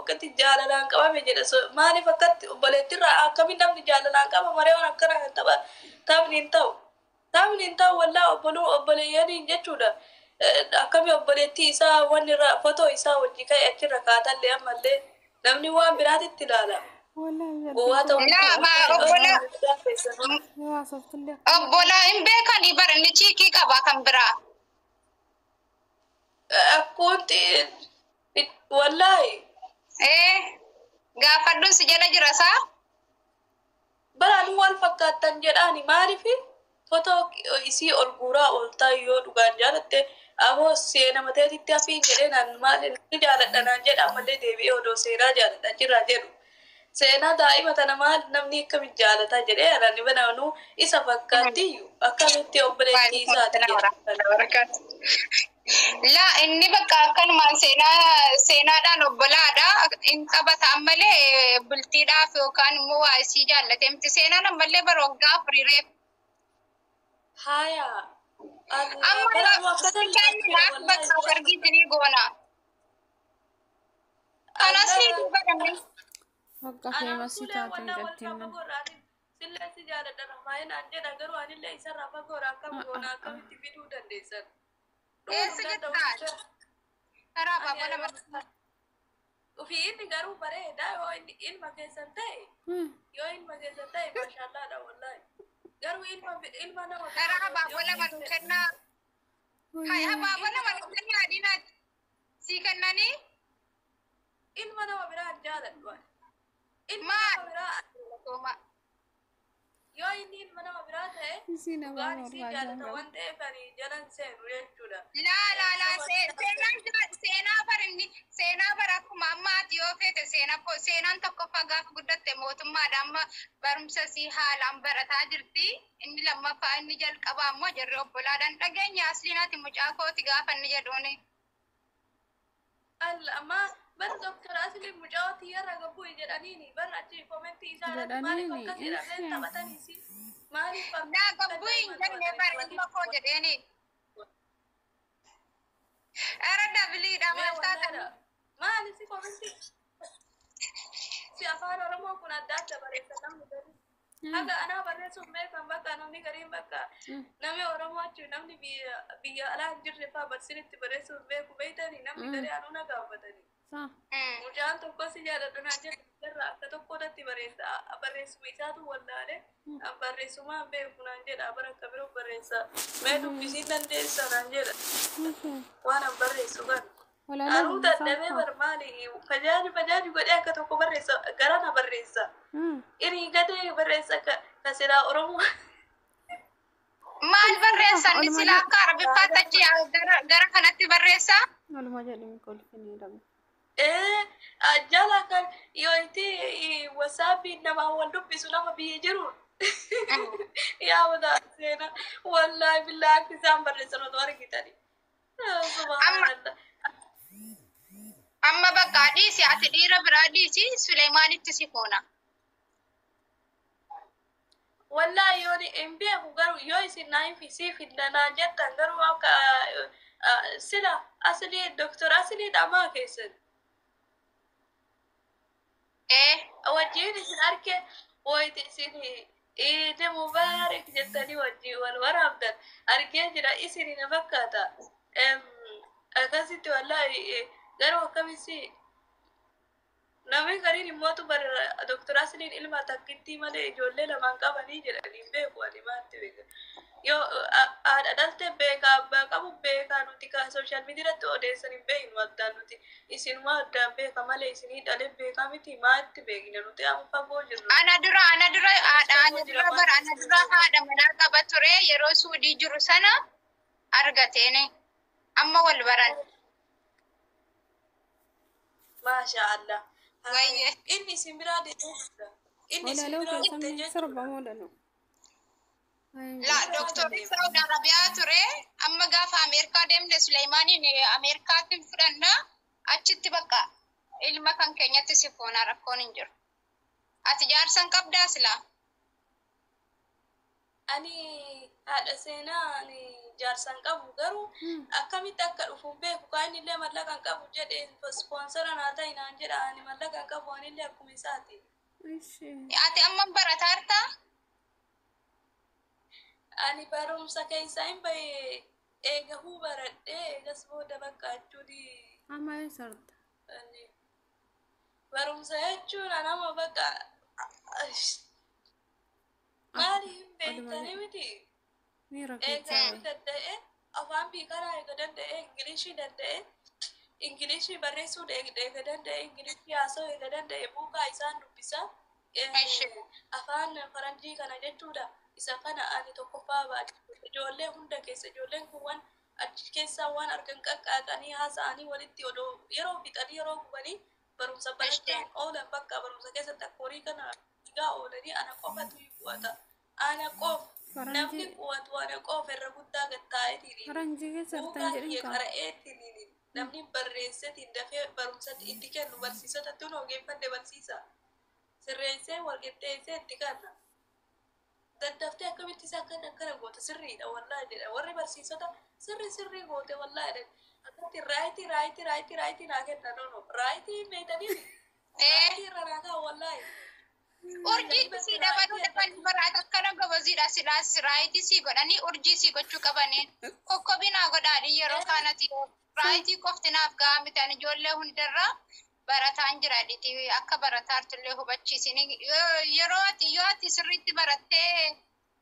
akkatti jaalalaan qabame jedha. Maaliif akkatti obboleettirraa akkamiin namni jaalalaan qaba maree waan akkana tapha taphni hin ta'u. Taphni hin ta'u wallaa obboluu obboleeyyaniin jechuudha. Akkami obboleettii isaa wanni irra fotoo isaa wajji ka'e achirra kaatallee ammallee namni waan biraatitti ilaala. Gowwaa ta'uu. Laa, obbola- Yoo haasoftu illee. Obbolaa hin beekanii bara inni chiikii qaba kan biraa. Akkuunti wallaahi. Ee, gaafadhuun si jala jira saa? Baraan wal fakkaattan jedhaani maaliif fotoo isii ol guuraa ooltaa yoo dhugaan jaalatte aboo seena mateetitti hafiin jedhee naan maali ni jaaladha naan jedha ammallee deebi'ee odoo seenaa jaaladha jirra jedhu. Seenaa daa'ima tana maal namni akkamitti jaalataa jedhee anaan bananuu isa fakkaattiyyuu akkamitti obboleettii isaati jedha. Laa, inni bakka akkanumaan seenaa seenaadhaan obbolaadha. In qabata ammallee bultiidhaaf yookaan immoo waa isii jaallate miti. Seenaan ammallee bara waggaa 4 reef. Haaya. Amma kennaaf bakka argiitinii goona. Kanas ni dubbadamne. Bakka famous taate mucattiin nan. Sillee si jaaladha rahmaa'inaan jedha garuu anillee isarraa fagoodha akkam goona akkamitti fiduu dandeessan? Eessa jirtaa? Karaa baaboo nama. Ufii inni garuu bareeda yoo inni ilma keessan ta'e, yoo ilma keessan ta'e maashaallaadha wallaahi. Garuu ilma nama Karaa baaboo lama nu kennaa. Hai, habaaboo lama nu kennaa adiinaati. Sii kennanii? Ilma nama biraa hin jaaladhu ani. Ilma Maal? nama biraa yoo inni ilma nama biraa ta'e Isii nama dhugaan isii mormaa jaalata jaalladha. waan ta'eef ani jalan seenu jechuudha. Laa laa laa, seenaan seenaa bara inni seenaa bara akkuma amma ati yoo feete seenaa seenaan tokkoffaa gaafa guddatte mootummaadha amma barumsa sii haalaan barataa jirti. Inni lammaffaa inni jalqabaa ammoo jarri obbolaadhaan dhageenya asliinaati mucaa kooti gaafa inni jedhuuni. Amma bar Doktor Asli mucaa tiyyarra gabbuu jedhaniini bar achi comment isaa irratti maaliif Jedhaniini, akkas jedhamee ishee. Taphataniisi maaliif Laa, gabbuu hin jenne bara ilma koo jedheeni. Ara dabiliidha maal taatan? Maali si comment si afaan Oromoo kun adda adda barreessa namni gariin. Haga anaa barreessuuf beekan bakka namni gariin bakka namni Oromoo achi namni biyya alaa hin jirre faa barsinitti barreessuuf beeku beeytanii namni garii anuu na gaafatanii. Saa. Mucaan tokko si jaaladhu naan jedhu irraa akka tokko natti barreessa barreessuma isaatu wallaale barreessumaa hin beeku naan jedha bara akka biroo barreessa mee dubbisiin dandeessa naan jedha waan an barreessu kan. Walaaloo Anuu dubbisaa dadhabee akka. bar maali fajaaji fajaaji godhee akka tokko barreessa garana barreessa. Irii gadee barreessa ka silaa Oromoo. Maal barreessan Oluma sila akka Arabiffaatti achi gara kanatti barreessaa? Walumaa jedhame kolfinii dhabe. Ee, jala kan yoo itti WhatsAppiin namaa wal dubbisu nama biyya jiru. Yaa wala seena wallaahi billaa akka isaan barreessan otoo argitani. Subhaanallah. Amma bakka dhiisi ati dhiira biraa dhiisi Suleymaanitti si fuuna. Wallaahi yoo hin beeku garuu yoo isin naa hin siif hin danaa jettan garuu akka sila asilii Doktor Asilii dhamaa keessan. Ee. Wajjin isin arke wayiti isin Iid Mubaarak jettanii wajjin wal waraabdan argee jira isin na fakkaata. Akkasitti wallaahi garuu akkamisi namni gariin immootu bara Doktor Asliin ilma takkittii malee ijoollee lamaan qabanii jedhanii hin beeku ani maatti beeka. Yoo haadha dhalte beekaa abbaa qabu beekaa nuti ka social media irratti odeessan hin beeknu addaan nuti isinuma addaan beeka malee isinii dhalee beekaa miti maatti beekna nuti amma fagoo jirru. Ana dura haadha ana dura bara ana dura haadha manaa qaba ture yeroo Suudii jiru sana argateeni. Amma wal baran. Maasha Allah. Wayyee. Inni isin biraa deemee jira. Inni isin Walaloo biraa keessan deemte jechuudha. sirba moo danuu? La, doktorri Saudi Arabiyaa ture amma gaafa Ameerikaa deemne Suleymaaniin Ameerikaatti fudhanna achitti bakka ilma kan keenyatti si fuuna rakkoon hin jiru. Ati jaarsan qabdaa silaa? Ani haadha seenaa ani Jaarsa hin qabu garuu akkamitti akka dhufu hin beeku. Kaan illee mallaqa hin qabu jedhe, ispoonsara naa ta'i naan jedha. Ani mallaqa hin qabu, anillee akkuma isaati. Ishi. Ati amma barataa jirtaa? Ani barumsa keessaa hin bahe, eegahuu baradhee eegas booda bakka jechuun Amma eessa jirta? Ani barumsa jechuun anama bakka maali hin beektanii miti. Miira keessaa Eegahuu danda'e, afaan biikaraa eega danda'e, Ingilishii danda'e, Ingilishii barreessuu eega danda'e, Ingilishii haasa'uu eega danda'e, buukaa isaan dubbisa. Ishi. Afaan faranjii kana jechuudha. Isa kana ani tokkoffaa baadhe. Ijoollee hunda keessa ijoolleen kun waan achi keessaa waan argan qaqqaaqanii haasa'anii walitti odoo yeroo fixanii yeroo gubanii barumsa barachaa oolan, bakka barumsa keessatti akka horii kana dhiigaa oolanii, ana qofatu qu'ata. Ana qofa. Namni Faranjii qu'atu ana qofa irra guddaa gattaa'eetiin. faranjii keessa jirtan Buukaa jedhin kiyya kaa. qara'eetiin namni barreesseetiin dafee barumsa itti kennu barsiisota tun ogeeffadhe barsiisa. Sirreessee walqixxeessee itti kenna. Daddaftee akkamitti isa akkana akkana goote, sirriidha wallaahi jedha. Warri barsiisota sirri sirrii goote wallaahi jedhan. Akkatti right right right right naa kenna, no no, right meetanii right irra naa kaa'u wallaahi. Urjiitti sii dabaluu dhaban baraata akkana goboziidha, silaas right sii godhanii urjii sii gochuu qabanii kokkobii naa godhaadhi yeroo kaanati right qofti naaf gahaa miti, ani ijoollee hundarraa barataan jira dhiti akka barataartullee hubachiisini. Yeroo ati yoo ati sirriitti barattee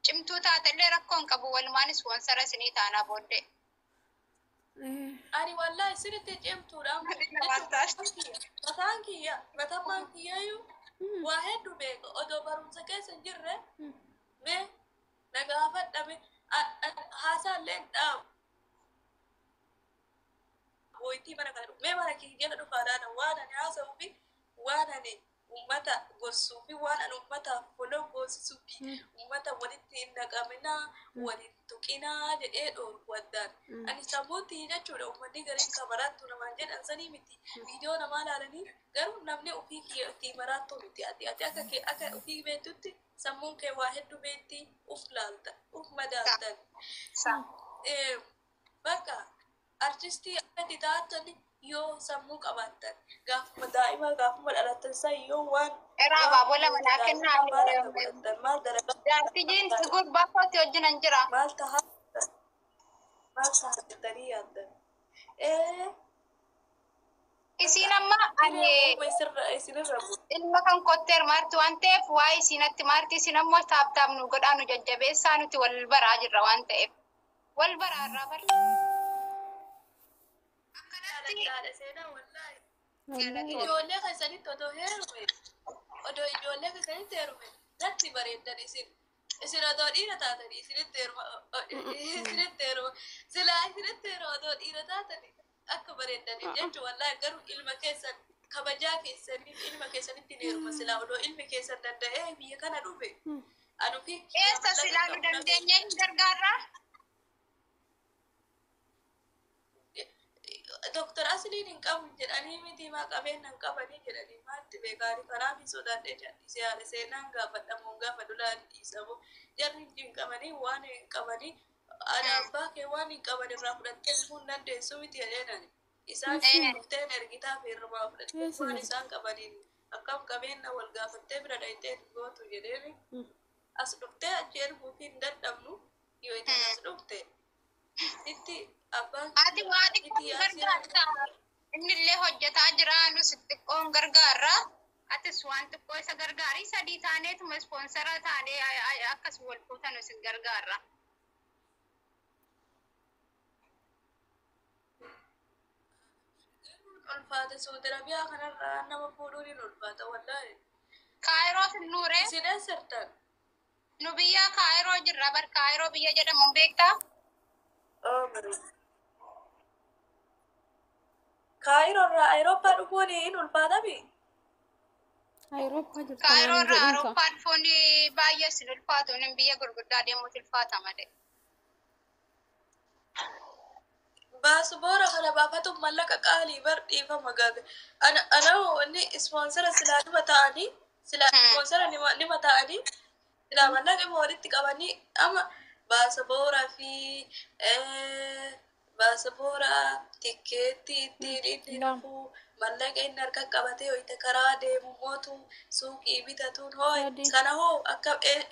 cimtuu taatellee rakkoo hin qabu, walumaan ispoonsara isinii taanaa booddee. Ani wallaahi sirriitti cimtuudha. Mataan kiyya matammaan kiyyayyuu waa hedduu beeka odoo barumsa keessa hin jirre mee na gaafadhame haasaallee hin dhaabu. Woyitii mana kana dhufu mee mana kiyya jala dhufaadhaan waan ani haasa'uu fi waan ani ummata gorsuu fi waan ani ummataaf foloo goosisuu fi ummata walitti hin naqaminaa waliin tuqinaa jedhee dhoorku addaan. Ani sammuutti jechuudha, uummanni gariin kan maraattu namaan jedhan sanii miti. Viidiyoo namaa ilaalanii garuu namni ofii kiyyaatti maraattu miti. Ati akka kee akka ofii beektutti sammuun kee waa hedduu beekti, uf laalta, uf madaaltan. Bakka artistii akkatti taatan yoo sammuu qabaattan gaafuma daa'ima gaafuma dhalattan san yoo waan Eraa abaaboo lama naa kennaa. maal akka godhattan, maal dalagaa Jaartii jiinsi gurbaa kooti wajjin hin jira. maal tahaa maal tahaa jettanii yaaddan. Isiin amma ani Isinirra ilma kan kotteer maarti waan ta'eef waa'ee isiinatti maarti, isin ammoo tap tap nu godhaa, nu jajjabeessaa, nuti wal baraa jirra waan ta'eef. Wal baraa irraa bara. Akkanatti jaaladhaadha seenaa wallaahi. Wallaahi. Ijoollee keessanitti odoo heerume, odoo ijoollee keessanitti heerume natti bareeddan isin. Isin odoo dhiira taatanii isinitti heeruma, isinitti heeruma, silaa isinitti heeruma odoo dhiira taatanii akka bareeddaniif jechuun wallaahi. Garuu ilma keessan kabajaa keessaniif ilma keessanitti hin heeruma silaa odoo ilmi keessan danda'ee biyya kana dhufe. Anu fi Eessa silaa nu dandeenye hin gargaarraa? Doktor Asliin hin qabu jedhanii miti, maa qabeenya hin qabanii jedhanii maatti beekaani, kanaaf hin sodaadhee jallisee haala seenaan gaafadhamuun gaafa dulaan dhiisamu jarri hin qabanii waan hin qabanii ani abbaa kee waan hin qaban irraa fudhattee dhufuu hin dandeessu miti jedheenani. Isaan dhufteen ergitaa fi irrumaa fudhattee waan isaan qabaniin akkam qabeenya wal gaafattee bira dhayitee gootu jedheeni. As dhuftee achi erguuf hin dadhabnu yoo itti as dhufte itti abbaan Ati waa xiqqoo nu gargaarta. Inni illee hojjetaa jira, nus xiqqoon gargaarra. Atis waan xiqqoo isa gargaari. Sadii taaneetuma ispoonsara taanee akkas wal fuutan isin gargaarra. Ulfaata, Saudi Arabiyaa kanarraa nama fuudhuun hin ulfaata wallaahi. Kaayiroo finnuure. Isin eessartan? Nu biyya Kaayiroo jirra bar, Kaayiroo biyya jedhamu hin beektaa? Kaayiroo irraa Awurooppaa dhufuun hin ulfaatami? Awurooppaa jirta Kaayiroo naan irraa jedhin kaa. Awurooppaa dhufuun baay'ee isin ulfaatu. Inni biyya gurguddaa deemuutu ulfaata malee. Baasboora kana baafatuuf mallaqa qaalii bar, dhiifama gaaga. Ana wanni ispoonsara silaa nima ta'anii, silaa ispoonsara nima ta'anii silaa mallaqa ima walitti qabanii amma Baasaboora fi baasaboora tikkeetti ittiin inni Lama. dhufu mallaqa inni harka qabatee hoyte karaa deemu mootu suuqii bitatuun hoo Sadii. sana hoo akka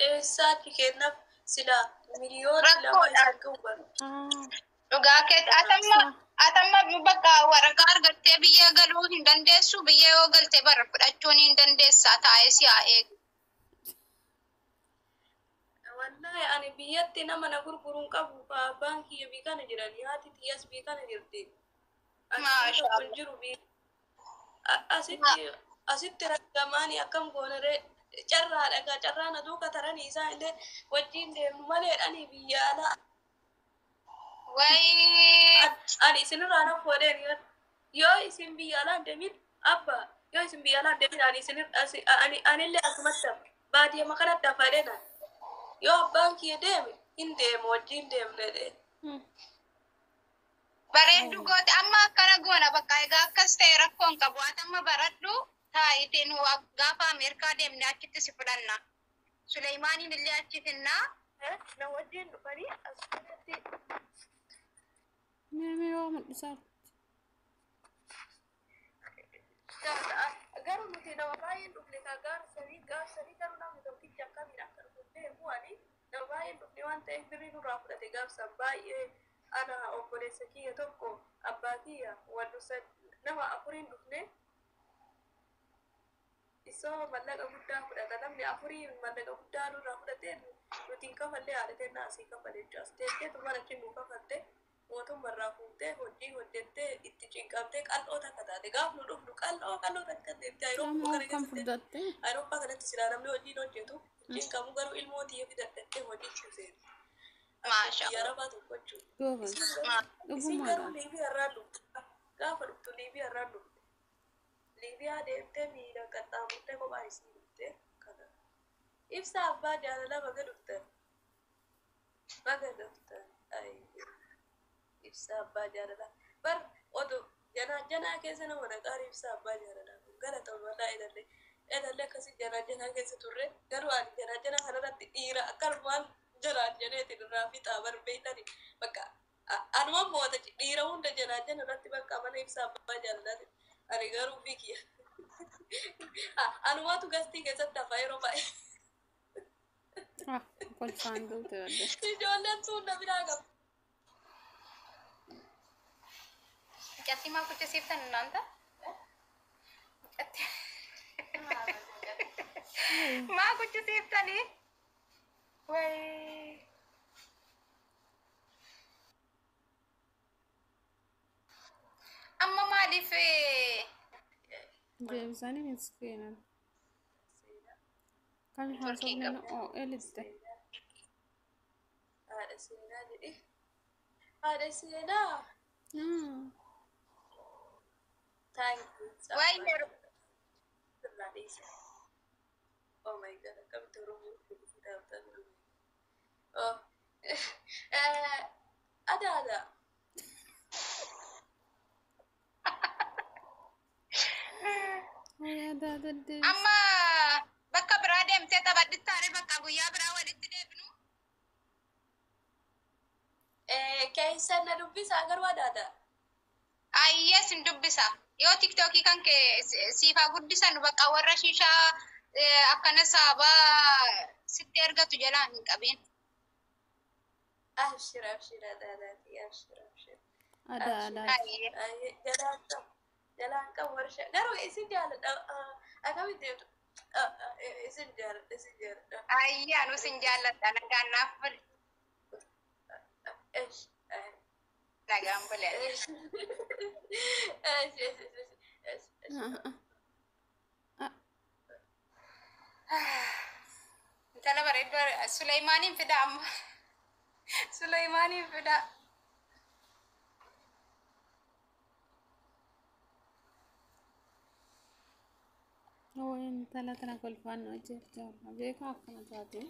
eessaatti kennaaf sila 2,000,000 Rakkoodha. isa ga'u bara. Ah. Dhugaa keetti atamma Sa. atamma bakka waraqaa argattee biyya galuu hin dandeessu biyya yoo galte bara fudhachuun hin dandeessaa taa'ee si haa eegu. Wallahi ani biyyatti nama na gurguruun qabu abbaan kiyya bii kana jirani haati tiyyas bii kana jirti. Ani Maasha tokko hin Allah. jiru bii asitti asitti rakkamaani akkam goonaree carraadha gaa carraan aduu kataranii isaan illee wajjin deemnu maleedhani biyya alaa. Wayii Ani isinirraa nan fuudheen yoo isin biyya alaa hin deemin abba yoo isin biyya alaa hin deemin ani isin ani anillee asumatti hafa baadiyyaa kanatti hafa jedheen yoo abbaan kiyya deeme hin deemu wajjin deemne jedhee. Bareeddu goote amma akkana goona bakka egaa akkas ta'e rakkoon qabu atamma baradhu taa'itiin gaafa Ameerikaa deemne achitti si fudhanna. Suleymaaniin illee achi finnaa. Na wajjin dhufanii asumatti Mee waa mul'isaa. Garuu nuti nama baay'een dhufne kaa gaaf sanii garuu namni tokkichi akkamiin akka dhufu beeku ani nama baay'een dhufne waan ta'eef birrii nurraa fudhate gaafsan baay'ee ana obboleessa kiyya tokko abbaa kiyya wallu nama afuriin dhufne isoo mallaqa guddaa fudhata namni afurii mallaqa guddaa nurraa fudhate nuti hin kafallee haadha tennaa asii kafale jechuudha as teessee mana achi nuu kafalte mootummaarraa fuutee hojii hojjettee itti cinqamtee qal'oo takka taate gaaf nu dhufnu qal'oo qal'oo takka deemte Lama Ayirooppaa kana akkam keessatti furdatte. Ayirooppaa kanatti silaa namni hojii hin hojjetu cinqamu garuu ilmoo tiyya fidadhattee hojii seenu. Maasha Biyya arabaa tokko jechuudha. Goobas. Isin garuu Dhugumaadha. Liibiyaa irraa dhufte gaafa dhuftu Liibiyaa irraa dhufte Liibiyaa deemtee miila qaxxaamurtee kophaa isii dhufte kana ibsa abbaa jaalalaa baga dhuftan baga dhuftan ibsa abbaa jaalalaa bar odu janaa janaa keessa nama naqaan ibsa abbaa jaalalaa kun galata walaa ilalle ilalle akkasii janaa janaa keessa turre garuu ani janaa janaa kanarratti dhiira akkanumaan janaan janeetiin irraa fixaa bar beeytani bakka anuma moota dhiira hunda janaa jana irratti bakka mana ibsa abbaa jaalalaati ani garuu fikiya anumaatu gastii keessatti hafa yeroo baay'ee Ah, kolfaan duute badde. ijoolleen sun na biraa qabu. Mucattii maa kuchisiiftan naanta? Mucattii maa kuchisiiftanii? Wayii. Amma maaliif Deebisanii miskiinan. Kan Turkii haasofne qabu? oo elitte. Haadha seenaa jedhe. Haadha seenaa. Thank you. Wayi yeroo Sirraa dhiisa. Oh my God, akkamitti Oromoo dhaabtan. Oh. Adaadha. Wayi aadaa deddeebis. Amma bakka biraa deemtee taphadhittaare bakka guyyaa biraa walitti deebinu. Keessan na dubbisaa garuu adaadha. Ayyees hin dubbisa. Yoo tiktookii kan kee siifaa guddisan bakka warra shishaa akkana saabaa sitti ergatu jalaa hin qabin. Abshir abshir adaadhaati abshir abshir. Aadaa aadaa. Ayyee. Jalaan qabu jalaan qabu warshaa garuu isin jaaladha akkamitti deemtu isin jaaladha isin jaaladha. Ayyee anuu sin jaalladha nagaan naaf buli. Esh Nagaan buli. esh esh esh esh esh. Intala bareedduu Suleymaaniin fida amma. Suleymaaniin fida. Wayi intala tana kolfaan nu ajjeefte beekaa akkana taate.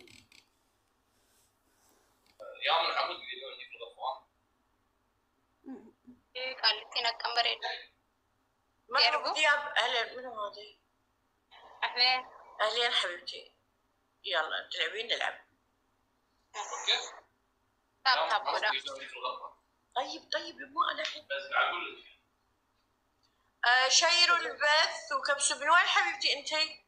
يا من عمود اللي في الغرفه Qaallittiin akkam bareeddu. مرحبا يرجو. دياب اهلا من هذه؟ Ahleen. اهلين حبيبتي يلا تلعبين نلعب اوكي. Tap يوم tap محمود godhaa. يجلسون في الغرفه. طيب طيب مو انا الحين. بس قاعد اقول لك. شيروا البث وكبسوا. من وين حبيبتي انتي؟